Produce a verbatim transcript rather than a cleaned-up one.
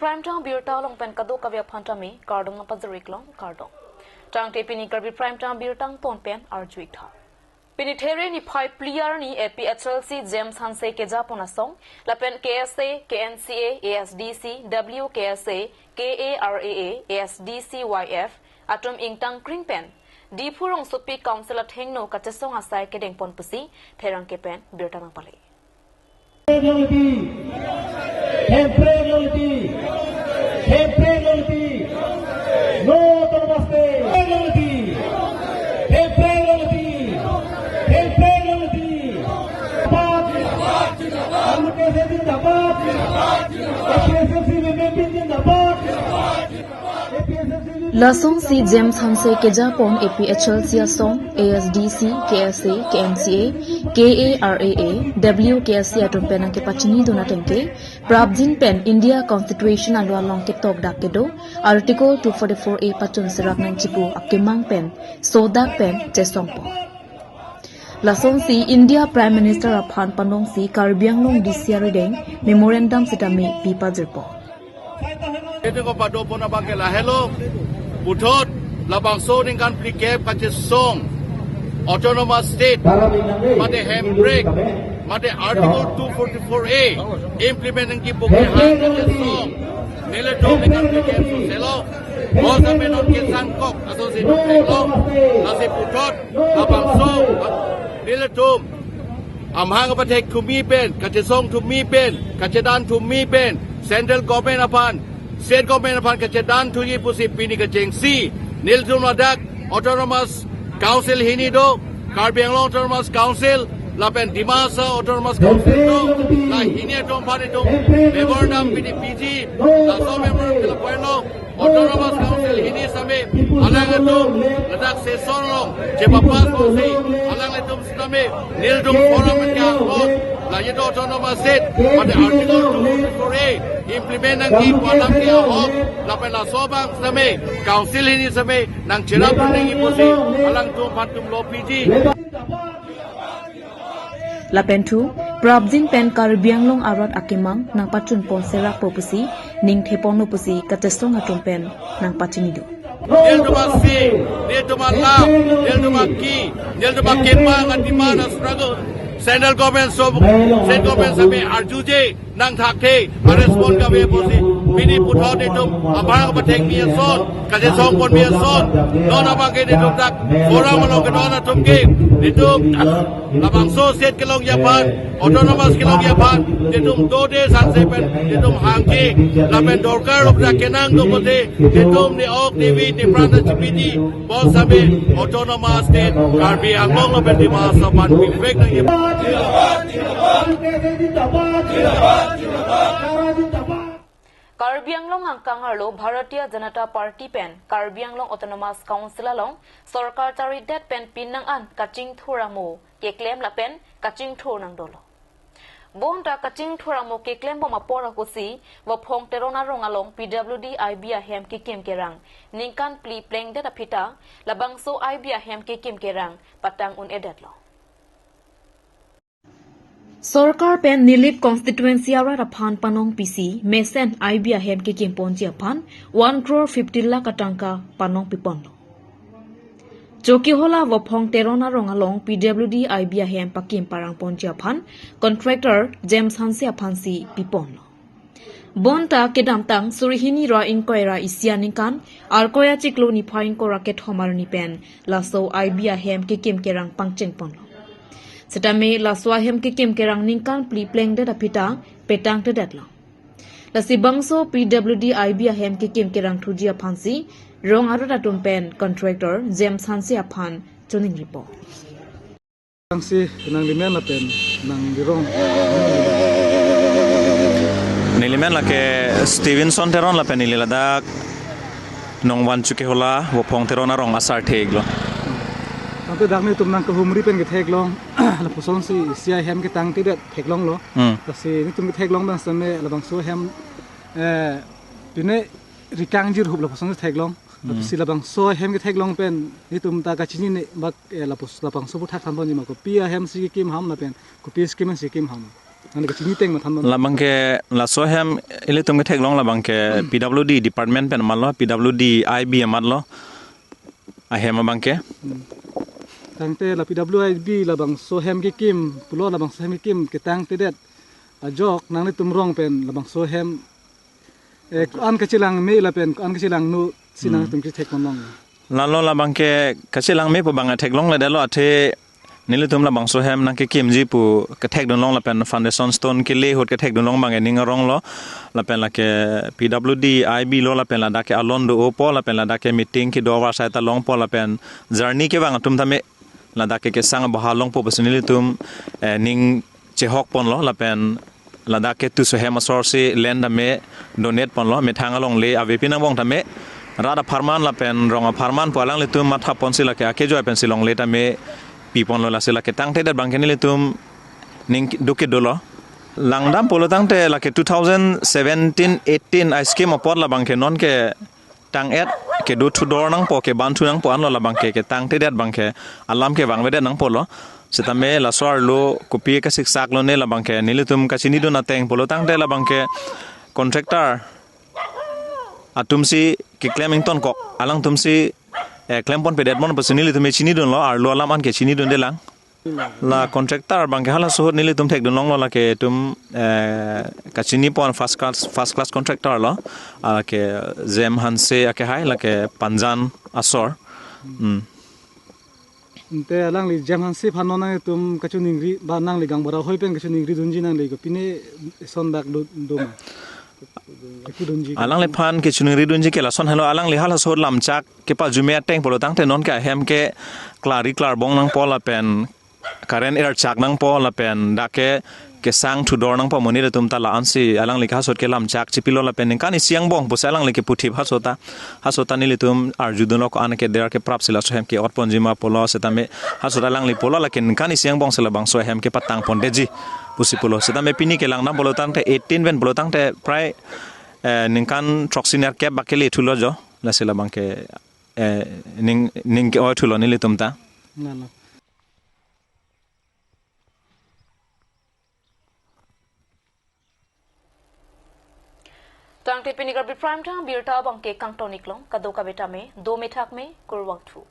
Prime Time birta along pen kadokave aphan tame kardom nangpajir-ik long, kardom. Tangte pini Karbi Prime Time birta angton pen arju-ik tha. Pini There niphai phli arni A P H L C James Hanse kejapon asong lapen K S A, K N C A, A S D C, W K S A, K A R A A, A S D C Y F atum ingtang kring pen Diphu rongsopi Council athengno kachesong asai kedengpon pusi pherangke pen birta nangpale. Hemprek longlepi. Hemprek longlepi. Hemprek longlepi. No autonomous state. Hemprek longlepi. Hemprek longlepi. Hemprek longlepi. Zindabad. Zindabad. Zindabad. Zindabad. Zindabad. Zindabad. Zindabad. Lasonsi James Hanse kejapon A P H L C asong, A S D C, K S A, K N C A, K A R A A, W K S A atum pen nangkepachinidun ateng ke, prapjin pen India Constitution alo along ketok dak kedo, Article two forty-four A pachun serak nangji pu akemang pen, sodak pen chesongpon. Lasonsi India Prime Minister aphan panongsi Karbi Anglong D C arideng memorandum sitame pipajirpon. Ete ko padopon abang ke lahelo, puthot labangso ningkan phlikep kachesong autonomous state, mate hemprek, mate Article two forty-four A implement nangji pu kehang kachesong nelitum ningkan phlikep soselo. Bonsitame non kesangkok asonsi nung theklong, lasi puthot labangso nelitum amahang apathek thumi pen, kachesong thumi pen, kachedan thumi pen, central government aphan, state government aphan kachedan thuji pusi pini kechengsi nelitum ladak autonomous council hini do, Karbi Anglong Autonomous Council lapen Dima Hasao Autonomous Council do, la hini atum aphan itum memorandum pini piji, laso memorandum ke lapu-an lo, Autonomous Council hini sitame alanglitum ladak session along chepapass pusi alanglitum sitame nelitum forum ke ahok, la yedo autonomous state, pada Article two forty-four A implement nangji pu alam ke ahok, lapen laso abang sitame council hini sitame nangcherap nangji pusi alangtum aphan itum lo piji. Lapen thu, prapjin pen Karbi Anglong arat akemang nangpachunpon serakpo pusi ningtheponlo pusi kachesong atum pen nangpachinidun. Nelitum asi, nelitum alam, nelitum aki, nelitum akemang, a-demand, a-struggle. Central government, so state government sitame arjuje nangthakthe, a-respond kave pusi. Pini puthot itum abang apathek mi ason, kachesongpon mi ason, non abang ke nelitum dak forum along kedo-an atum ke, nelitum labangso state kelongji aphan, autonomous kelongji aphan, nelitum dode sangse pen nelitum hangji, lapen dorkar lok dak kenang do pote, nelitum ne-ok, ne-vi, nepran ta chipiji, bonsitame autonomous state Karbi Anglong lapen Dima Hasao aphan pivek nangji. Karbi Anglong angkang arlo Bharatiya Janata Party pen Karbi Anglong Autonomous Council along sorkar charidet pen pinang an kachingthur amo keklem lapen kachingthur nangdolo. Bonta kachingthur amo keklembom apor ahutsi Vophong Teron arong along P W D I B ahem kekim kerang ningkan phli plengdet aphi ta labangso I B ahem kekim kerang patang un-edetlo. Sorkar pen Nilip constituency arat aphan panong pisi mesen I B ahem kekimponji aphan one crore fifty lakh atangka panong piponlo. Chokihola Vophong Teron arong along P W D I B ahem pakim parangponji aphan contractor James Hanse aphansi piponlo. Bonta kedamtang suri hini ra ingkoi ra isi aningkan, Arkoi achiklo niphai ingkoi ra kethom arni pen laso I B ahem kekim kerang pangchengponlo. Sitame laso ahem kekim kerang ningkan phli plengdet aphi ta petang tedetlo. Lasi bangso P W D I B ahem kekim kerang thuji aphansi rong arat atum pen contractor James Hanse aphan choningripo. Nangsi nang limen lapen nang lirong. Nelimen lake Stevenson Teron lapen neli ladak Nongvan Chokihola Vophong Teron arong asar theklo. Tangte dak nelitum nangkehumri pen ketheklong, lapusonsi isi ahem ketang tidet theklonglo. Hmm. Lasi nelitum ketheklong pen sitame labangso ahem, eh, pine rikang jirhup lapusonsi theklong. Hmm. Lasi labangso ahem ketheklong pen nelitum ta kachinine bak, eh, lapus labangso aphuthak thanponji ma, kopi ahemsi kekim ham lapen kopi scheme si kekim ham. Nangli kachini ateng mathan non. Labang ke laso ahem ilitum ketheklong labang ke P W D department pen amat lo, P W D I B amat lo. Ahem abang ke. Hmm. Tangte la P W I B labangso ahem kekim pulo, labangso ahem kekim ketangtedet ajok nanglitum rong pen labangso ahem, eh, ko-an kachelang me lapen ko-an kachelang nu si Hmm. nangtum kethek ponlong. Lalo labang ke kachelang me pu abang theklongledetlo, athe nelitum labangso ahem nangkekimji pu kethekdunlong lapen foundation stone kele ahut kethekdunlong abang ke ning arong lo, lapen lake P W D I B lo, lapen ladak ke alon do-opo, lapen ladak ke meeting kedo avarsai ta longpo, lapen journey kevang atum tame ladak ke kesang aboha longpo pusi nelitum, eh, ning chehok ponlo, lapen ladak ke tuso ahem asor si land tame donate ponlo, methang alongle avepin angbong tame rat apharman lapen rong apharman pu alanglitum matha ponsi lake akejoi pensi longle tame pi ponlo, lasi lake tangtedet abang ke nelitum ning duk kedolo. Langdam pulo tangte lake two thousand seventeen eighteen a scheme apot labang ke non ke tang-et kedo thudor nangpo, keban thu nangpo anlo, labang ke ketangtedet abang ke alam kevangvedet nangpo lo. Setame laso arlo kopi kasiksak lone labang ke nelitum kachinidun ateng pulo tangte labang ke contractor atum si keklem ingtonkok, alangtum si, eh, klem ponpedet mon pusi nelitum chinidunlo, arlo alam an ke chinidundelang. La contractor abang ke halaso ahut nelitum thekdunlonglo, lake itum, eh, kachini pon first class, first class contractor lo. Ah, ke Jem Hanse akehai, lake Panjan asor. Hmm. Ante alangli Jem Hanse aphan non nangtum kachiningri, ba nangli gang bara hoi pen kachiningridunji, nangli kopine eson dak do, do ma? Kepudunji. Alangliphan kachiningridunji ke lason helo, alangli halaso ahut lamchak kepajume ateng pulo tangte non ke ahem ke klari klarbong nangpo lapen current erchak nangpo lapen dak ke kesang thudor nangpo, monit atum ta la-ansi alangli ke haso ahut ke lamchak chipilo lapen ningkan isi angbong pusi alangli keputhip haso ta, haso ta nelitum arjudunlo ko-an ke der ke prapsi laso ahem ke-ot ponji ma pulo, setame haso ta alangli pulo lake ningkan isi angbong si labangso ahem kepatang pondetji pusi pulo. Setame pini ke langdam pulo tangte eighteen pen pulo tangte prai, eh, ningkan throksi nerkep bak kele thulo jo, lasi labang ke, eh, ning, ning ke-oi thulo nelitum ta. Nalo. Tangte pini Karbi Prime Time abirta abang ke kangton-iklong, kadokave tame dome thakme, kurvangthu.